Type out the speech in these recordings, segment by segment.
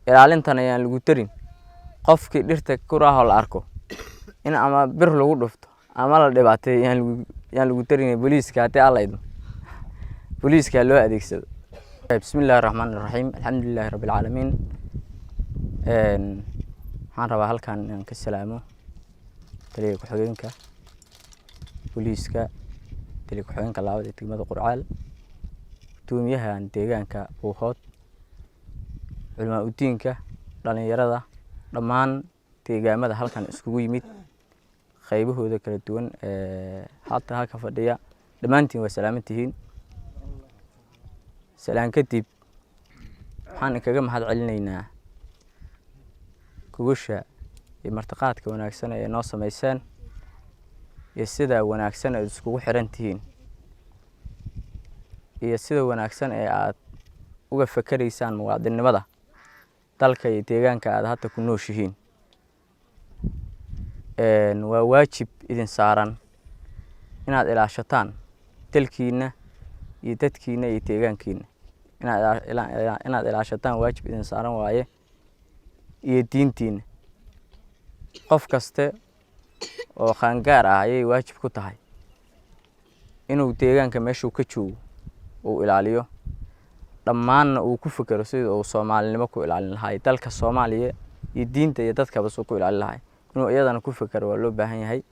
Ilaalintan ayaan lagu tarin. Qofkii dhirta kuraaho la arko in ama bir lagu dhufto ama la dhibaateeyo yaan lagu tarin. Booliiska, haddii Alla idmo, booliiska loo adeegsado. Bismi Illaahi Raxmaan Iraxiim, alxamdulilaahi Rabbi alcaalamiin. Waxaan rabaa halkan inaan ka salaamo taliya ku-xigeenka booliiska, taliya ku-xigeenka labaad ee degmada Qurcaal, gudoomiyahan deegaanka Buuhood, culamaa udiinka, dhalinyarada, dhammaan deegaamada halkan iskugu yimid qaybahooda kala duwan ee hadda halka fadhiya. Dhammaantiin waa salaaman tihiin. Salaan kadib, waxaan kaga mahad celinaynaa gogosha iyo martiqaadka wanaagsan ee noo sameyseen iyo sida wanaagsan aad iskugu xiran tihiin iyo sida wanaagsan ee aad uga fakeraysaan muwaadinnimada dalka iyo deegaanka aad hadda ku nooshihiin. Waa waajib idin saaran inaad ilaashataan dalkiina iyo dadkiina iyo deegaankiina. Inaad ilaashataan waajib idin saaran waaye, iyo diintiina. Qof kaste oo qaangaar ah ayay waajib ku tahay inuu deegaanka meeshuu ka joogo uu ilaaliyo, dhammaanna uu ku fekero sidii uu Soomaalinimo ku ilaalin lahay, dalka Soomaaliya iyo diinta iyo dadkaba suu ku ilaalin lahay inuu iyadana ku fekero waa loo baahan yahay.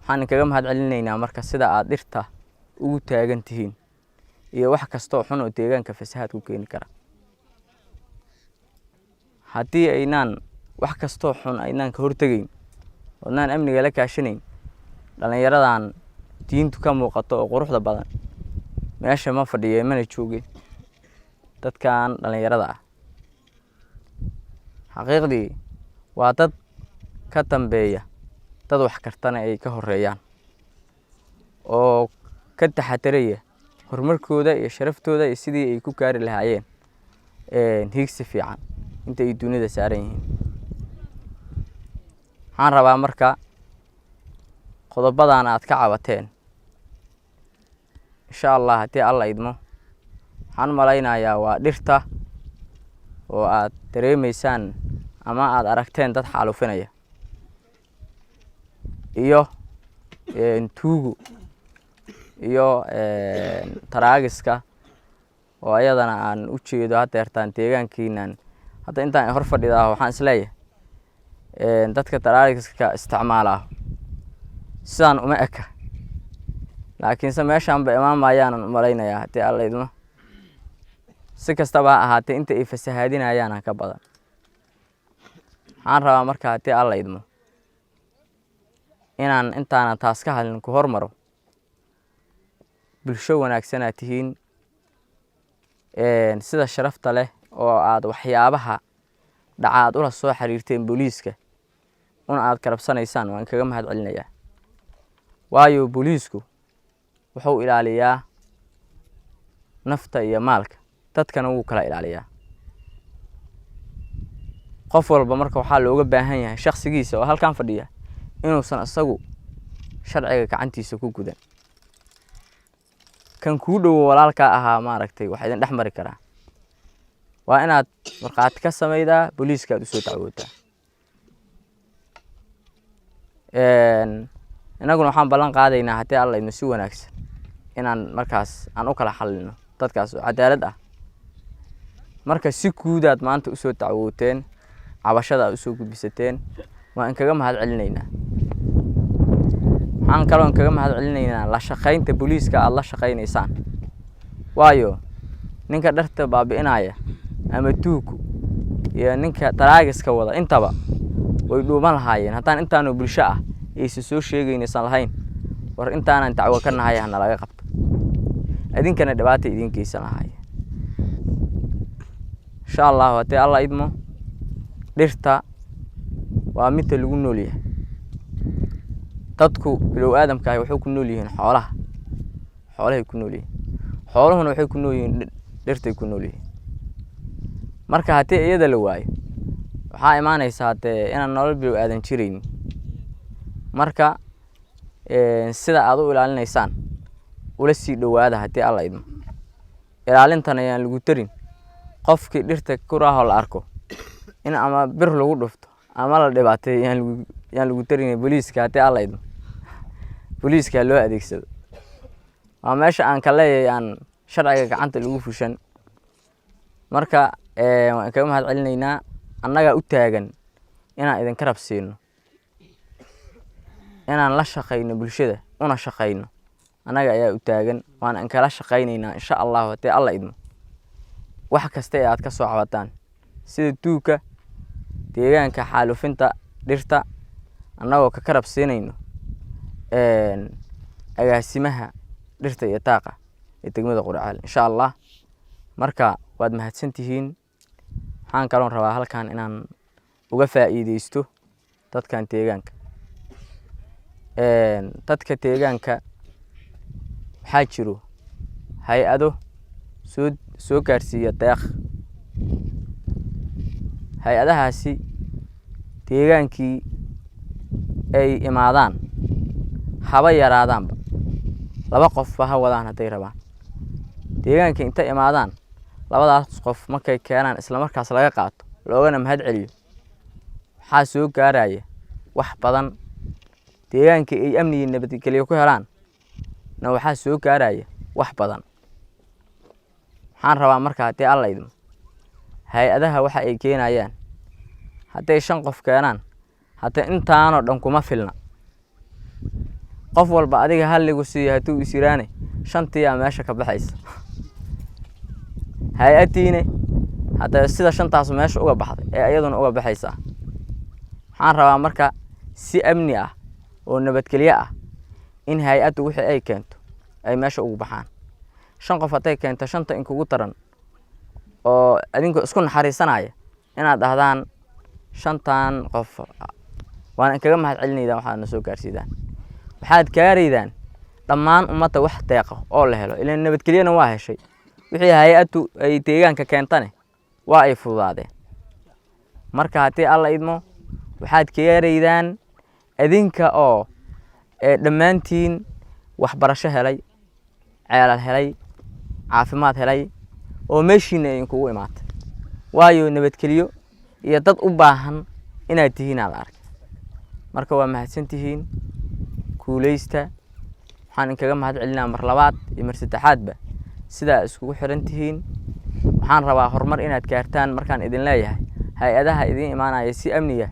Waxaan kaga mahad celinaynaa marka sida aad dhirta ugu taagan tihiin iyo wax kastoo xun oo deegaanka fasahaad ku keeni kara. Haddii aynaan wax kastoo xun aynaan ka hortegayn oodnaan amniga la kaashanayn, dhallinyaradan diintu ka muuqato oo quruxda badan meesha ma fadhiyo mana joogin. Dadkan dhallinyarada ah xaqiiqdii waa dad ka dambeeya dad wax kartana ay ka horeeyaan oo ka taxadaraya horumarkooda iyo sharaftooda iyo sidii ay ku gaari lahaayeen hiigsi fiican inta ay dunida saaran yihiin. Waxaan rabaa marka qodobadan aad ka cabateen, insha Allah, haddii Alla idmo, waxaan u malaynayaa waa dhirta oo aad dareemeysaan ama aad aragteen dad xaalufinaya iyo tuugu iyo taraagiska oo ayadana aan u jeedo haddeertaan deegaankiinan. Hadda intaan hor fadhidaa waxaan isleeyahay dadka taraagiska isticmaalaa sidaan uma eka, laakiinse meeshaan ba imaan maayaanan u malaynayaa, haddii Alla idmo. Si kastaba ha ahaatee, inta ay fasahaadinayaan ha ka badan. Waxaan rabaa marka, haddii Alla idmo, inaan intaanan taas ka hadlin ku hormaro: bulsho wanaagsanaad tihiin. Sida sharafta leh oo aad waxyaabaha dhaca aad ula soo xiriirteen booliiska una aad karabsanaysaan waan kaga mahad celinayaa, waayo booliisku wuxuu ilaaliyaa nafta iyo maalka dadkana, wuu kala ilaaliyaa qof walba. Marka waxaa looga baahan yahay shaksigiisa oo halkan fadhiya inuusan isagu sharciga gacantiisa ku gudan. Kan kuu dhowo walaalkaa ahaa maaragtay wax idin dhex mari karaa, waa inaad markhaati ka samaydaa, booliiska aad usoo dacwootaa. Innaguna waxaan ballan qaadaynaa, haddii Alla idmo, si wanaagsan inaan markaas aan u kala xalino dadkaas oo cadaalad ah. Marka si guudaad maanta usoo dacwooteen, cabashada aad usoo gudbisateen, waan inkaga mahad celinaynaa. Waxaan kaloo inkaga mahad celinaynaa la shaqaynta booliiska aada la shaqaynaysaan, waayo ninka dharta baabi'inaya ama tuugku iyo ninka daraagiska wada intaba way dhuuman lahaayeen haddaan intaanu bulsho ah aysa soo sheegaynaysan lahayn. War intaanan dacwo ka nahay hana laga qabto, idinkana dhibaata idiin geysan lahaayeen. Insha Allahu, haddii Alla idmo, dhirta waa midta lagu nool yahay. Dadku bilow aadamkaahi waxay ku nool yihiin xoolaha, xoolahay ku nool yihiin, xooluhuna waxay ku nool yihiin dhirtay ku nool yihiin. Marka haddii iyada la waayo, waxaa imaanaysaa dee inaan nolol bilow aadan jiraynin. Marka sida aad u ilaalinaysaan ula sii dhowaada, haddii Alla idmo. Ilaalintan ayaan lagu tarin. Qofkii dhirta kuraahoo la arko in ama bir lagu dhufto ama la dhibaateeyo yaan lagu tarin. Booliiska, haddii Alla idmo, booliiska loo adeegsado. Waa meesha aan ka leeyahay aan sharciga gacanta lagu fushan. Marka waan kaga mahad celinaynaa. Annagaa u taagan inaan idinka rabsiino, inaan la shaqayno bulshada una shaqayno. Annaga ayaa u taagan, waana inkala shaqaynaynaa, insha Allahu, haddii Alla idmo, wax kasta ee aad ka soo cabataan, sida tuugka deegaanka, xaalufinta dhirta, annagoo ka karab siinayno agaasimaha dhirta iyo daaqa ee degmada Quraceel, insha Allah. Marka waad mahadsantihiin. Waxaan kaloon rabaa halkan inaan uga faa'iideysto dadkan deegaanka. Dadka deegaanka, waxaa jiro hay-ado soo gaarsiiya deeq. Hay-adahaasi deegaankii ay imaadaan, haba yaraadaanba, laba qofba ha wadaan hadday rabaan, deegaankii intay imaadaan, labadaas qof markay keenaan, isla markaas laga qaato, loogana mahad celiyo. Waxaa soo gaaraya wax badan. Deegaankii ay amnigii nabadgelyo ku helaan na waxaa soo gaaraya wax badan. Waxaan rabaa marka, haddii Alla idmo, hay-adaha waxa ay keenayaan, hadday shan qof keenaan, hadda intaanoo dhan kuma filna. Qof walba adiga halligu siiyo hadduu is yiraane, shantiyaa meesha ka baxaysa. Hay-addiine hadda sida shantaas meesha uga baxday ee iyaduna uga baxaysaa. Waxaan rabaa marka si amni ah oo nabadgelyo ah in hay-addu wixii ay keento ay meesha ugu baxaan. Shan qof hadday keento, shanta inkugu daran oo adinkoo isku naxariisanaya inaad dhahdaan shantan qof waan inkaga mahad celinaydaan, waxaad na soo gaarsiidaan. Waxaad gaaraydaan dhammaan ummadda wax deeqa oo la helo, ilaan nabadgelyana waa heshay, wixii hay-addu ay deegaanka keentane waa ay fududaadeen. Marka haddii Alla idmo, waxaad gaaraydaan adinka oo dhammaantiin waxbarasho helay, ceelal helay, caafimaad helay, oo meeshiina ay inkugu imaatay, waayo nabadgelyo iyo dad u baahan inaad tihiin aa la arkay. Marka waa mahadsantihiin, guuleysta. Waxaan inkaga mahad celinaa mar labaad iyo mar saddexaadba sidaa iskugu xiran tihiin. Waxaan rabaa horumar inaad gaartaan. Markaan idin leeyahay, hay-adaha idiin imaanaya si amniga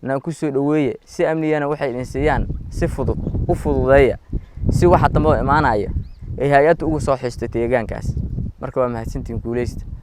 na ku soo dhaweeye, si amnigana waxay idin siiyaan si fudud u fududeeya, si waxa dambe oo imaanaya ay hay-addu ugu soo xisto deegaankaas. Marka waa mahadsantihiin, guuleysta.